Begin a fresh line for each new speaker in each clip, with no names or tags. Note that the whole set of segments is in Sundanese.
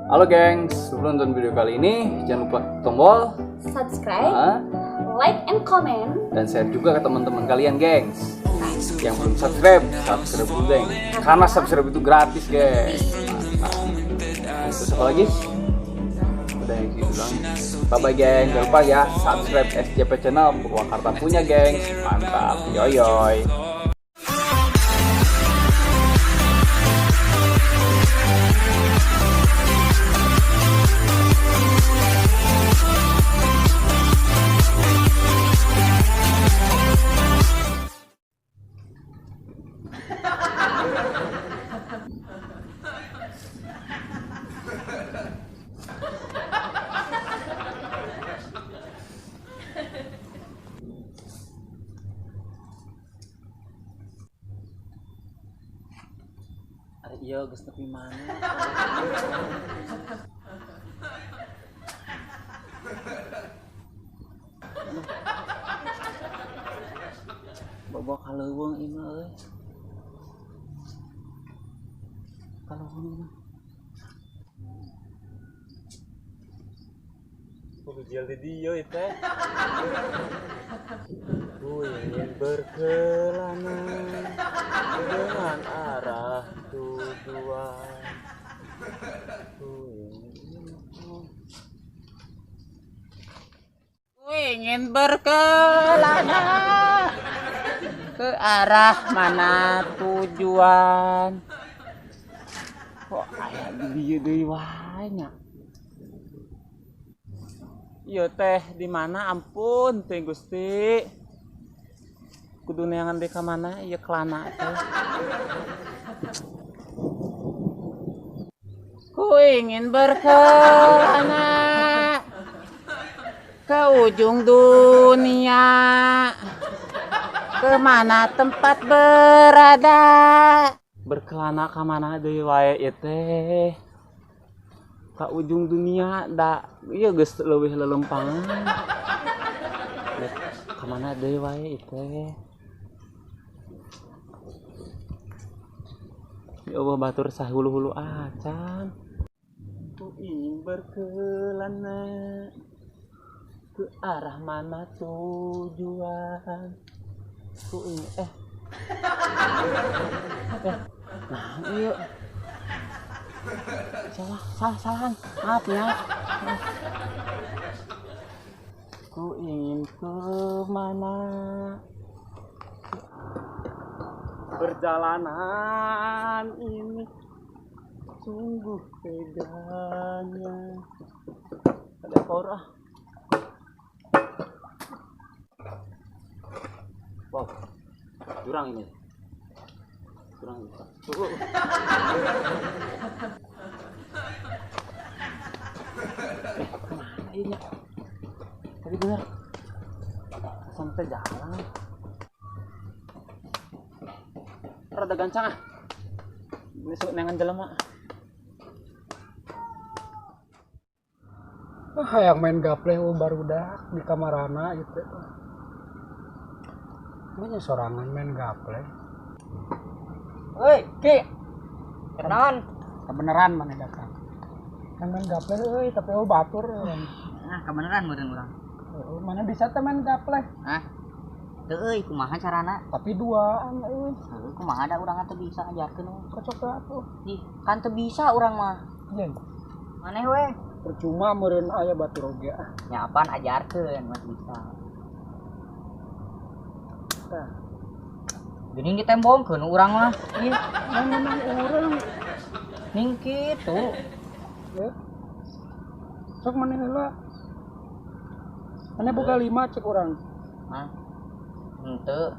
Halo gengs, sebelum nonton video kali ini jangan lupa tombol
subscribe, like and comment,
dan share juga ke teman-teman kalian gengs. Yang belum subscribe, subscribe dulu geng. Karena subscribe itu gratis gengs. Nah, terus apa lagi? Udah gitu doang. Bye bye geng, jangan lupa ya subscribe SJP Channel Purwakarta punya gengs. Mantap, yoyoy.
Iya, geus nepi mana? Bawa kaleuweung ieu mah euy. Kaleuweung ieu mah. Kudu jel di dieu ieu teh. Ku ingin berkelana dengan arah tujuan. Ku ingin berkelana ke arah mana tujuan. Kok aya di dieu deui wae nya. Ieu teh di mana ampun teh Gusti. Kudu neangan deui ka mana ieu kelana teh. Ku ingin berkelana ke ujung dunia, ke mana tempat berada. Berkelana ka mana deui wae ieu teh? Ka ujung dunia da ieu geus leuwih lelempangan. Ka mana deui wae ieu teh? Ya Allah, batur sahulu-hulu acan. Ku ingin berkelana ke arah mana tujuan. Ku ingin nah iya salah maaf ya. Maaf. Ku ingin ke mana perjalanan ini sungguh teganya. Ada power ah. Wow, jurang ini. Jurang ini. Kemana ini? Tadi bener sampai jalan. Rada gancang ah. Ini sok nengan jelema.
Ah, hayang main gapleh barudak di kamarana gitu. Banyak sorangan main gapleh.
Hei, Ki. Kenaon?
Kebenaran mana datang. Yang main gapleh euy, tapi euy batur.
Nah, kebenaran meureun urang.
Mana bisa teh main gapleh?
Hah? Teu euy, kumaha carana?
Tapi duaan euy.
Heuh, kumaha da urang teu bisa ajarkeun.
Kocok teh atuh.
Ih, kan teu bisa urang mah.
Jeung.
Maneh we.
Percuma meureun aya batur oge ah.
Nya apaan ajarkeun mah bisa.
Tah.
Geuning ditembongkeun urang mah. Ih,
menang urang.
Ning kitu.
Ya. Sok maneh heula. Maneh boga 5 cek urang.
Hah? Henteu.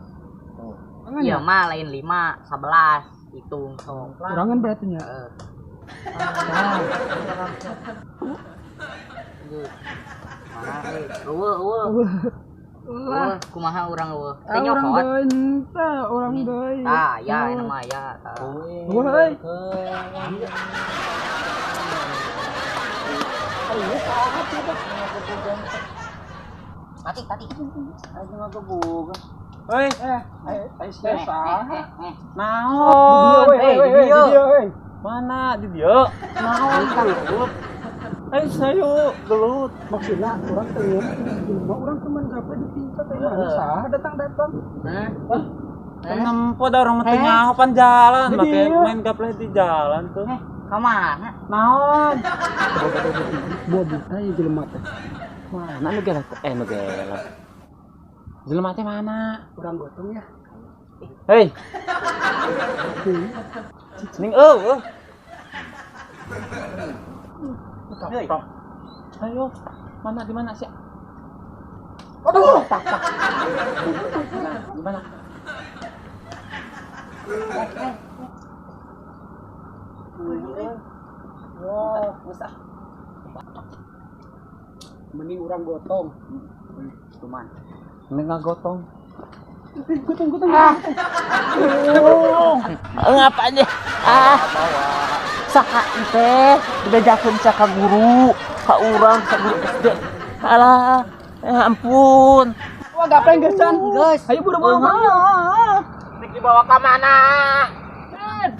Tuh.
Ieu mah lain 5, 11 hitung sok.
Kurangan berarti nya.
Heeh. Mana euy? Eueuh eueuh.
Lah,
kumaha urang eueuh? Teh
urang
nyokot.
deui henteu, urang deui.
Tah, ya eta mah ya tah.
Eueuh euy.
Mati, mati.
Ayo ngagebug. Hei,
Eh, sia saha?
Naon?
Di dieu euy.
Mana di dieu? Naon gelut? Eh sayo gelut.
Maksudna urang teh jelema urang teh main gaple ditincak teh mana saha datang-datang.
Hah? Nempo da urang mah teu nyaho pan jalan, make main gaple di jalan tuh.
Ka mana?
Naon?
Buah buta ya jelema teh.
Mana nu gelak? Nu gelak. Jelema teh mana?
Urang gotong ya.
Hei. Ning eueuh. Ayo, mana di mana sih?
Aduh, tak.
Di mana?
Wah, usah. Mending urang gotong.
Cuman. Mending ngagotong.
Gotong.
Ngapa aja? Ah. Saka teh dibejakeun ka guru, ka urang, ka guru SD. Alah, ampun.
Wah, gapleng geus can.
Geus.
Ayo buru-buru.
Nek dibawa ka mana?
Cid.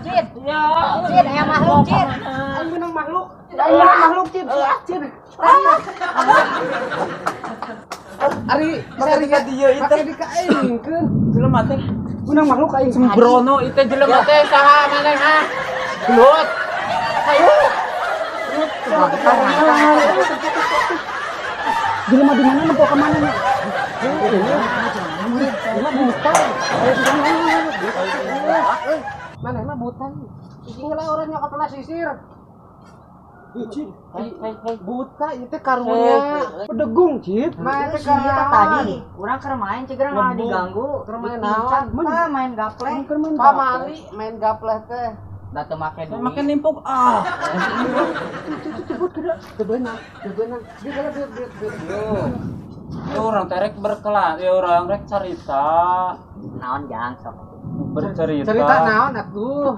Cid, aya makhluk, Cid.
Aing menang makhluk. Aing menang makhluk, Cid. Cid. Ari,
Make ka dieu ieu
make di ka aingkeun.
Jelema teh
Menang makhluk aing.
sembrono ieu teh jelema teh saha maneh ha? Gelut. Ayo.
Jelema di mana nempo ka mana nya? Jelema buta.
Mana mah buta. Cicing lah orang nyokot lah sisir.
Cid.
Hei, hei, hei.
Buta ieu teh karunya.
Pedegung, Cid.
Mana teh
Kita tadi urang keur main ceger malah diganggu.
Keur main naon?
Tah main gaple.
Pamali main gaple teh.
Da teu make duit.
Make nimpuk ah.
Cepet geura.
Teu beunang, teu beunang. Dia geura duit.
Ya urang teh rek berkelan, ya urang rek carita.
Naon jang sok.
Bercerita.
Cerita naon atuh?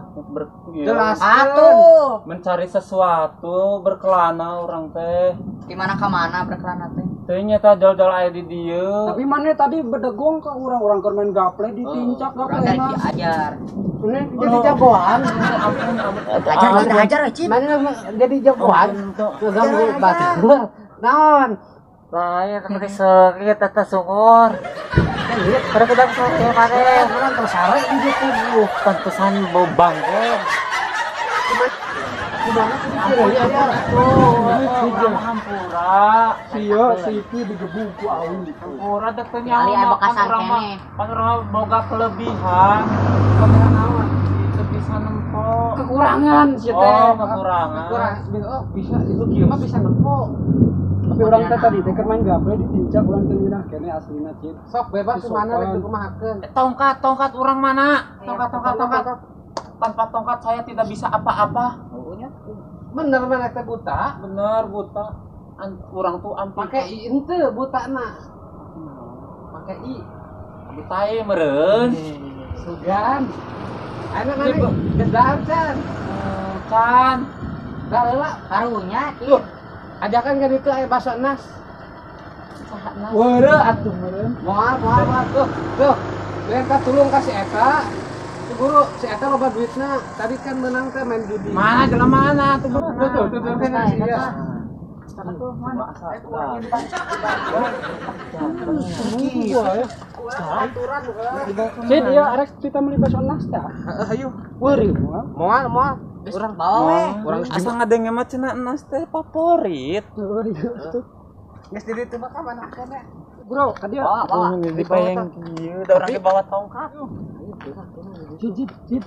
Jelas.
Atuh.
Mencari sesuatu berkelana urang teh.
Di mana ka mana berkelana teh?
Teh nyata jol-jol aya di dieu.
Tapi mana tadi bedegong ke urang-urang keur main gaple ditincak
Urang
gaple
dari
mah.
diajar.
Ini jadi jagoan.
Ampun, ampun.
Ajar kita ajar Cid.
Mana jadi jagoan? Ngeganggu batur. Naon?
Lain pakai sakit eta sungor. Pada kedang sore mana?
Urang tersare di dieu tuh.
Pantesan bau bangke.
Kumaha kudu ya
Tuh, hampura.
Sia si itu digebuk ku awi.
Hampura dek teh
Kali
nyaho
aya bekasan
urang mah.
keneh.
Pan urang mah boga kelebihan. Kelebihan naon? Teu bisa nempo.
Kekurangan sia teh.
Oh, kekurangan.
Kurang, oh bisa itu kieu mah bisa nempo.
Tapi urang teh tadi teh keur main gaple ditincak urang teh ngeunah keneh aslina Cid.
Sok bebas mana rek dikumahakeun.
Tongkat, tongkat urang mana? Tongkat, tongkat, tongkat. Tanpa tongkat saya tidak bisa apa-apa.
Bener mana teh buta?
Bener buta. Urang tuh ampi.
Make i henteu butana. Make i.
Buta ye meureun.
Sugan. Ayeuna mana geus dahar can.
Can.
Dah heula.
Karunya Cid.
Tuh. Ajakan ka ditu aya baso nas.
Weureuh atuh meureun.
Moal moal moal tuh. Tuh. Lain ka tulung ka si eta. Si guru, si eta loba duitna. Tadi kan menang teh main judi.
Mana jelema mana tuh?
Tuh tuh tuh tuh kan si ieu.
Cid, ieu arek kita meuli baso nas tah.
Heeh, ayo.
Weureuh moal.
Moal moal.
Geus bawa we.
Urang
asa ngadenge mah cenah enas teh favorit.
Weureuh atuh.
Geus di ditu mah ka mana keneh.
Bro, ka dieu.
Bawa bawa.
Di payeng kieu da urang ge bawa tongkat.
Cid, Cid, Cid.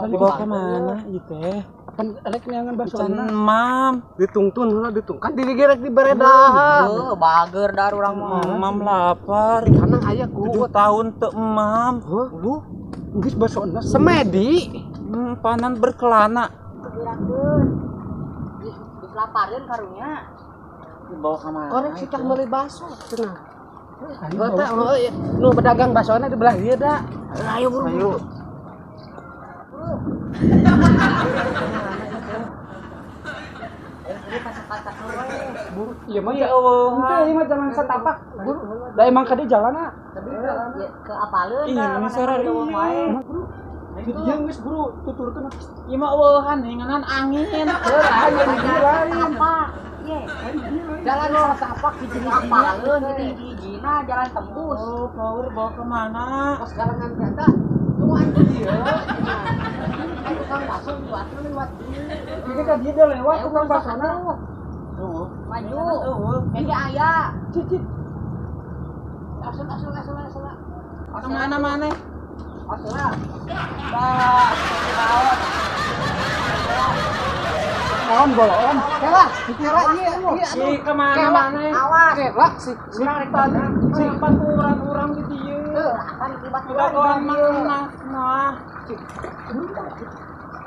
Dibawa ka mana ieu teh?
Pan arek neangan baso
Can
nas.
mam.
Ditungtun heula ditung. Kan diri ge rek diberedah.
Heuh, bager dar urang mah.
Mam lapar.
Karena aya ku
7 tahun teu emam.
Heuh,
Geus baso nas.
semedi.
Panan berkelana.
Kebirakeun. Geus lapareun karunya.
Dibawa ka mana?
Korek sih tah meuli baso cenah. Heuh tah heuh nu pedagang basona di belah dieu da.
Ayo buru.
Ayo.
Iya mah
Ya Allah.
Henteu ieu mah jalan setapak. Da emang ka dieu jalanna.
Ke apaleun
Ih,
da,
ini
mana
sararieu.
wae.
Dia geus buru tuturkeun.
Ieu mah eueuhan hinganan angin.
Lain.
Apa? Ye.
Jalan salah tapak hiji-hijina.
Apaleun hiji-hijina jalan tembus.
Oh, power bawa kemana?
Kos galengan kereta. Tungguan di dieu. Kan tukang bakso lewat lewat dieu.
Ini kan dia udah lewat tukang baksona.
Maju. Kayaknya aya.
Cicit.
Asal asal asal asal.
Kemana mana?
Asal.
Bah, naon?
Naon boloon?
Kela, kela ieu ieu
Si kemana mana?
Awas. Kela si si
tadi si baturan urang di dieu.
Akan dibaturan.
Baturan mah nah.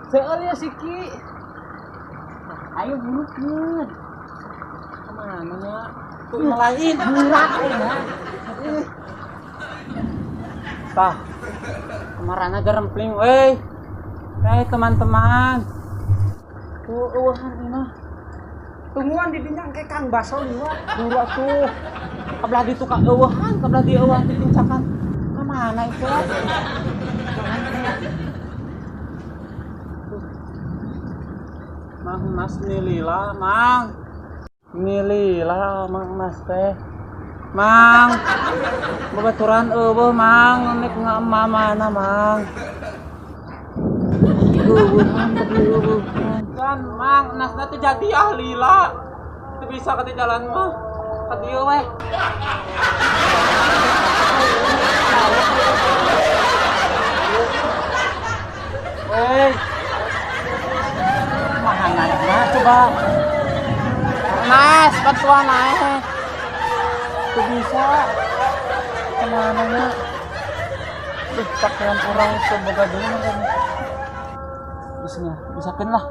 Seueur ya si Ki.
Ayo burukeun.
Kemana nya? Tuh lain murah ya. Tah. Kemarin aja rempling euy. Hei teman-teman. Tuh eueuhan ieu mah.
Tungguan di dinya engke Kang Baso liwat.
Buru atuh. Kabelah ditu ka eueuhan, kabelah di eueuhan ditincakan. Ka mana itu? Mang Mas nilila, Mang. Nilila Mang Mas teh. Mang. Babaturan eueuh Mang, nek mana Mang. Eueuhan tapi eueuhan. Kan Mang, nasna teh jadi ah lila. Teu bisa ka jalan mah. Ka dieu weh. Weh. Mahana mah coba. Mas, bantuan ae. Teu bisa. Kemana nya? Duh, pakaian orang semoga dulu kan. Bisa, bisakeun lah.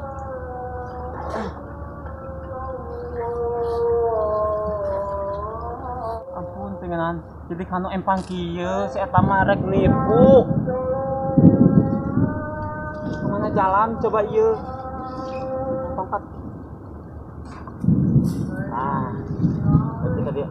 Ampun tengenan. Jadi kanu empang kieu si eta mah rek nipu. Kemana jalan coba ieu? Tongkat. Nah, berarti ka dia.